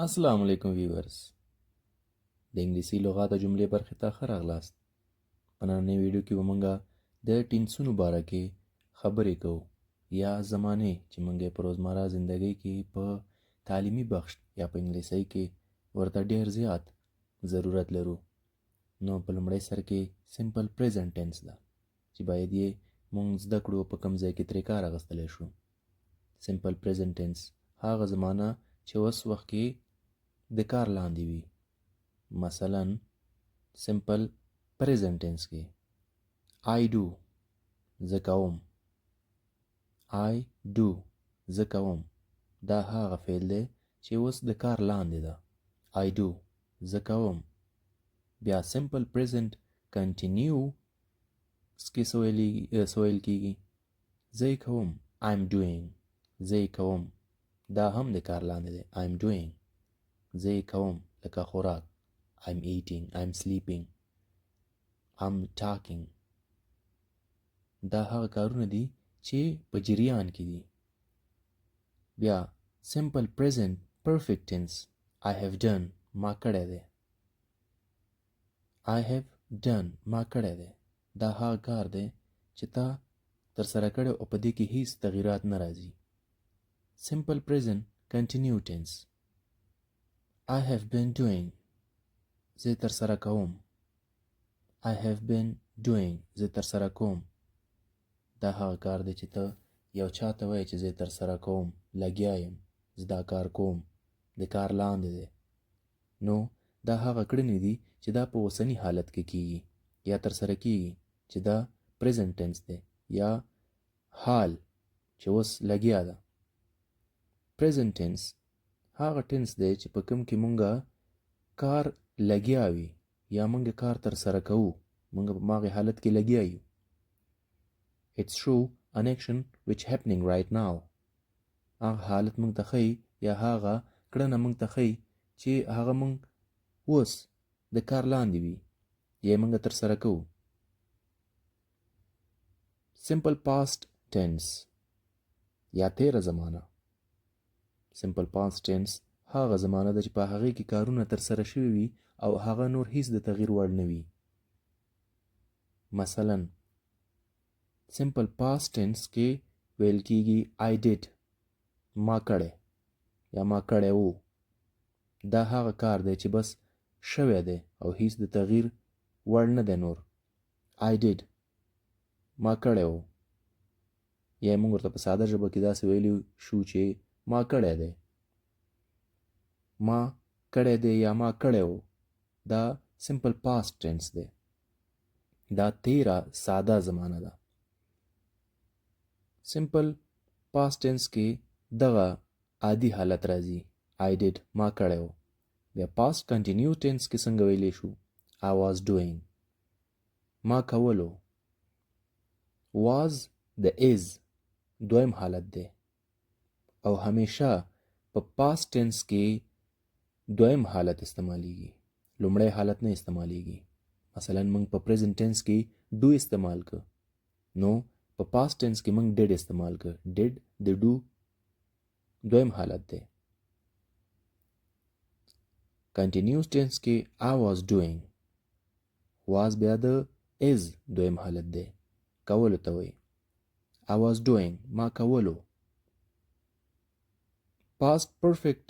السلام علیکم ویورز، د انګلیسي لغات او جملې برخې ته ښه راغلاست. په نننۍ ویډیو کې به موږ د ټینسونو باره کې خبرې کوو یا زمانې چې موږ یې په روزمره زندګۍ کې په تعلیمي بخش یا په انګلیسي کې ورته ډیر زیات ضرورت لرو. نو په لومړی سر کې سمپل پریزنټ ټینس ده چې باید یې موږ زده کړو، په کوم ځای کې ترې کار اخیستلی شو. سمپل پریزنټ ټینس هغه زمانه چې اوس وخت کې د کار لاندې وي. مثلا سمپل پریزنټ ټینس کې I do، زه کوم. I do، زه کوم. دا هغه فعل دی چې اوس د کار لاندې ده. I do، زه کوم. بیا سمپل پریزنټ کنټینیو کې څه ویل کیږي؟ زه یې کوم. I'm doing، زه یې کوم. دا هم د کار لاندې دی. I'm doing، زه یې کوم. لکه خوراک، I'm eating, I'm sleeping, I'm talking. دا هغه کارونه دي چې په جریان کې دي. بیا simple present perfect tense، I have done، ما کړی دی. I have done، ما کړی دی. دا هغه کار دی چې تا ترسره کړی او په دې کې هیڅ تغیرات نه راځي. Simple present continue tense، I have been doing، زه ترسره کوم. I have been doing، زه ترسره کوم. دا هغه کار دی چې ته یو چاته وایې چې زه ترسره کوم، لګیا یم، زه دا کار کوم، د کار لاندې دی. نو دا هغه کړنې دي چې دا په اوسني حالت کې کیږي یا ترسره کیږي، چې دا پریزنټ ټینس دی یا حال چې اوس لګیا ده. پریزنټ ټینس هغه ټینس دی چې په کوم کې مونږه کار لګیا وي یا مونږ کار ترسره کوو، مونږ په ماغې حالت کې لګیا یو. It's show an action which happening right now. هغه حالت مونږ ته ښیي یا هغه کړنه مونږ ته ښیي چې هغه مونږ اوس د کار لاندې وي یا مونږ ترسره کوو. Simple past tense یا تیره زمانه. Simple past tense هغه زمانه ده چې په هغې کې کارونه ترسره شوي وي او هغه نور هیڅ د تغییر وړ نه وي. مثلا simple past tense کې ویل کیږي I did، ما کړی یا ما کړی وو. دا هغه کار دی چې بس شوی دی او هیڅ د تغییر وړ نه دی نور. I did، ما کړی وو، یا موږ ورته په ساده ژبه کې داسې ویلی شو چې ما کړی دی، ما کړی دی یا ما کړی وو. دا simple past tense دی، دا تیره ساده زمانه ده. Simple past tense کې دغه عادي حالت راځي، I did، ما کړی وو. بیا past continue tense کې څنګه ویلی شو؟ I was doing، ما کولو. Was د is دویم حالت دی او همیشه په past tense کې دویم حالت استعمالیږي، لومړی حالت نه استعمالیږي. مثلا موږ په present tense کې do استعمال که، نو په past tense کې موږ did استعمال که. Did د do دویم حالت دی. Continuous tense کې I was doing. Was بیا د is دویم حالت دی، کولو ته وایي. I was doing، ما کولو. Past perfect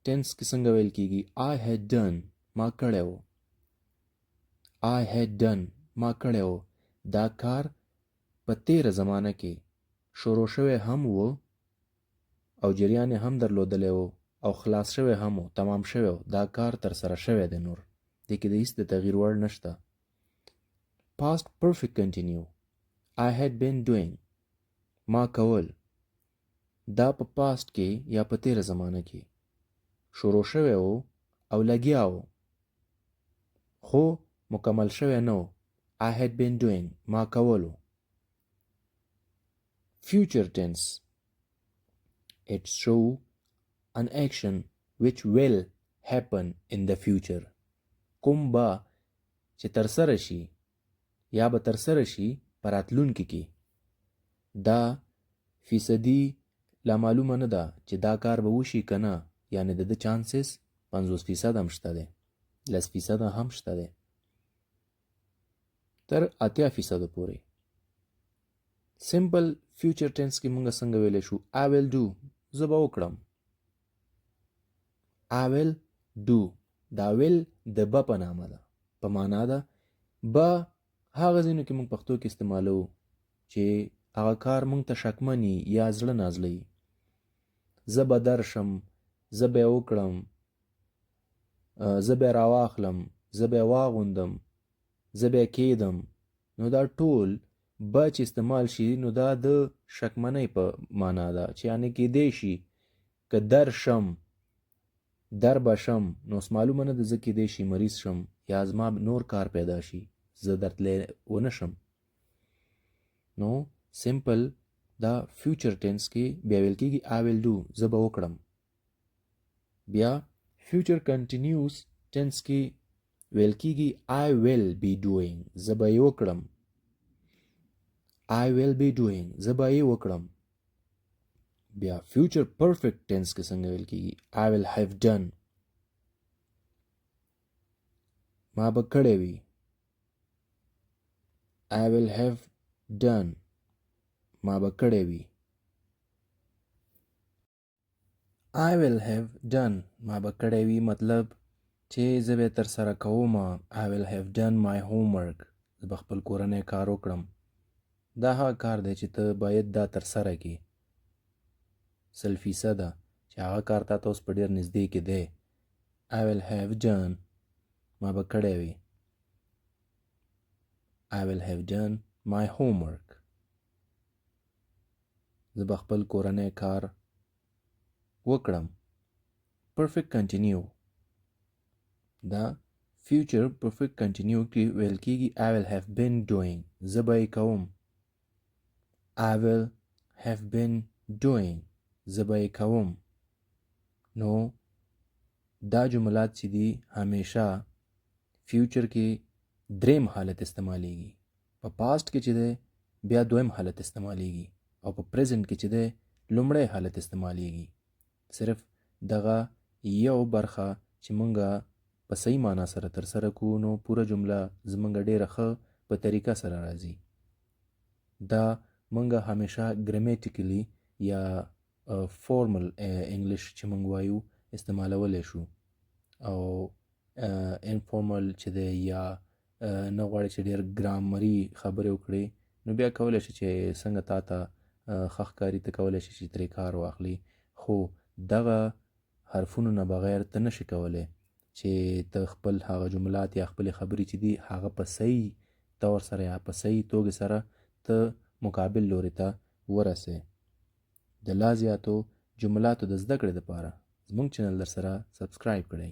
tense کې څنګه ویل کیږي؟ I had done، ما کړی و. I had done، ما کړی و. دا کار په تیره زمانه کې شروع شوی هم و او جریان یې هم درلودلی و او خلاص شوی هم و، تمام شوی و. دا کار ترسره شوی دی، نور دې کې د هیڅ د تغییر وړ نشته. Past perfect continue، I had been doing، ما کول. دا په past کې یا په تیره زمانه کې شروع شوی و او لګیا و، خو مکمل شوی نه و. I had been doing، ما کولو. Future tense، it show an action which will happen in the future. کوم به چې ترسره شي یا به ترسره شي په راتلونکي کې. دا فیصدي لا معلومه نه ده چې دا کار به وشي که نه، یعنې د ده chances 50 فیصده هم شته دی، 10 فیصده هم شته دی، تر 80 فیصده پورې. Simple future tense کې مونږ څنګه ویلی شو؟ I will do، زه به وکړم. I will do، دا will د به په نامه ده، په معنا ده به. هغه ځینو کې موږ پښتو کې استعمالوو چې هغه کار موږ ته شکمن یا زړه نازړه. زه به درشم، زه به وکړم، زه به راواخلم، زه به واغوندم، زه به کیدم. نو دا ټول به چې استعمال شي، نو دا د شکمنۍ په معنا ده، چې یعنې کیدی شي که درشم، در به شم، نو اوس معلومه نه ده، زه کیدی شي مریض شم یا زما نور کار پیدا شي، زه درتلی ونه شم. نو simple دا future tense کې بیا ویل کېږي I will do، زه به وکړم. بیا future continuous tense کې ویل کېږي I will be doing، زه به یې وکړم. I will be doing، زه به یې وکړم. بیا future perfect tense کې څنګه ویل کېږي؟ I will have done، ما به کړی وي. I will have done، ما به کړی وي. I will have done، ما به کړی وي، مطلب چې زه به ترسره کوم. I will have done my homework، زه به خپل کورنی کار وکړم. دا هغه کار دی چې ته باید دا ترسره کړې، 100 فیصده چې هغه کار تا ته اوس په ډېر نږدې کې دی. I will have done، ما به کړی وي. I will have done my homework، زه به خپل کورنی کار وکړم. Perfect continue، دا future perfect continue کې ویل کېږي I will have been doing، زه به یې کوم. I will have been doing، زه به یې کوم. نو دا جملات چې دي، همیشه future کې دریم حالت استعمالیږي. په past کې چې دی، بیا دویم حالت استعمالیږي، او په present کې چې دی، لومړی حالت استعمالیږي. صرف دغه یو برخه چې مونږه په صحیح معنا سره ترسره کوو، نو پوره جمله زمونږ ډیره ښه په طریقه سره راځي. دا مونږه همیشه grammatically یا formal English چې مونږ وایو استعمالولی شو، او informal چې دی یا نه غواړي چې ډېر ګرامري خبرې وکړي، نو بیا کولی شي چې څنګه تا ته ښه ښکاري، ته کولی شي چې ترې کار واخلي. خو دغه حرفونو نه بغیر ته نشي کولی چې ته خپل هغه جملات یا خپلې خبرې چې دي، هغه په صحیح طور سره یا په صحیح توګه سره ته مقابل لوري ته ورسې. د لا زیاتو جملاتو د زده کړې لپاره زموږ channel در سره subscribe کړئ.